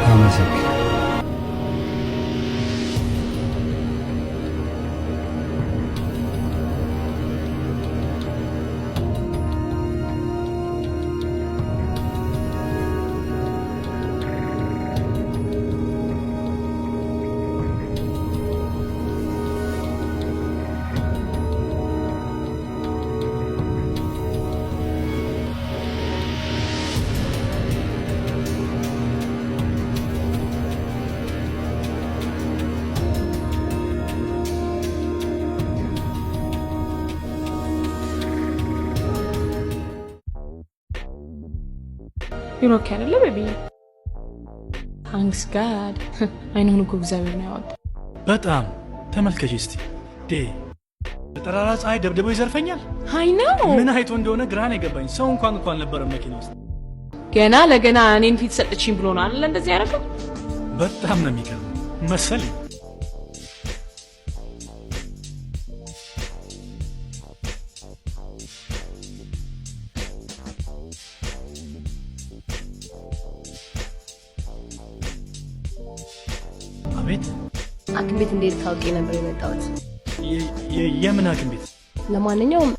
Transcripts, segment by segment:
አመሰግናለሁ። You're okay አይደለ baby? Thanks God። አይንህን እኮ እግዚአብሔር ነው ያወጣው። በጣም ተመልከች እስቲ፣ ዴ በጠራራ ፀሐይ ደብድቦ ይዘርፈኛል። I know። ምን አይቶ እንደሆነ ግራ ነው የገባኝ። ሰው እንኳን እኮ አልነበረም መኪና ውስጥ። ገና ለገና እኔን ፊት ሰጠችኝ ብሎ ነው አይደለ እንደዚህ ያደረገው? በጣም ነው የሚገርመው መሰለኝ። አቤት። ሐኪም ቤት እንዴት ታውቂ ነበር የመጣሁት። የምን ሐኪም ቤት? ለማንኛውም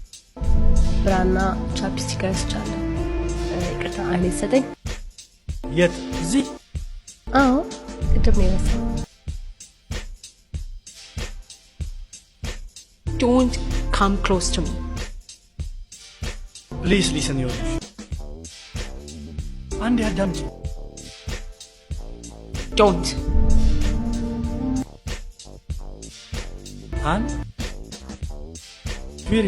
ብራና chapstick ረስቻለሁ። ይቅርታ፣ አንዴ ሰጠኝ። የት? እዚህ? አዎ፣ ቅድም ነው የረሳው። Don't come close to me። Please listen፣ ይኸውልሽ፣ አንዴ አዳምጪ። Don't። አን ፊሪ።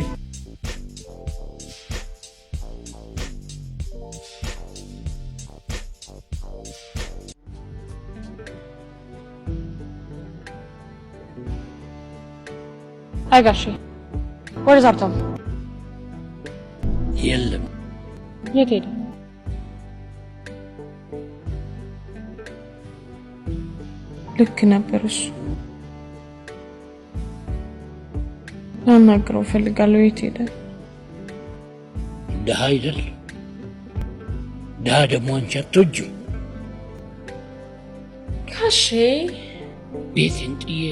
አይ ጋሼ፣ where's ሀብታሙ? የለም። የት ሄደ? ልክ ነበር እሱ። ላናግረው እፈልጋለሁ። የት ሄደ? ድሃ አይደል? ድሃ ደግሞ አንቺ አትወጂም። ጋሼ። ቤቴን ጥዬ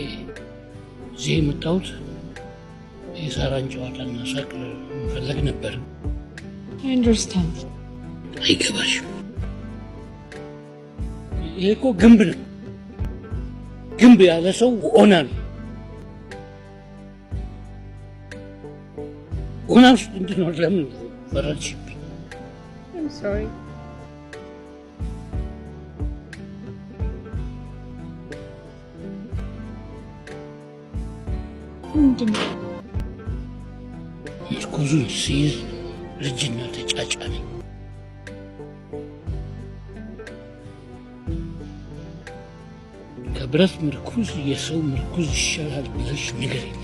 እዚህ የመጣሁት የሳራን ጨዋታና ሳቅ መፈለግ ነበር። I understand። አይገባሽም። ይሄ እኮ ግንብ ነው። ግንብ ያለ ሰው ኦና ነው። ኦና ውስጥ እንድኖር ለምን ፈረድሽብኝ? I'm sorry። ምንድን ነው? ምርኩዙን ሲይዝ እርጅና ተጫጫነኝ። ከብረት ምርኩዝ የሰው ምርኩዝ ይሻላል ብለሽ ንገሪኝ።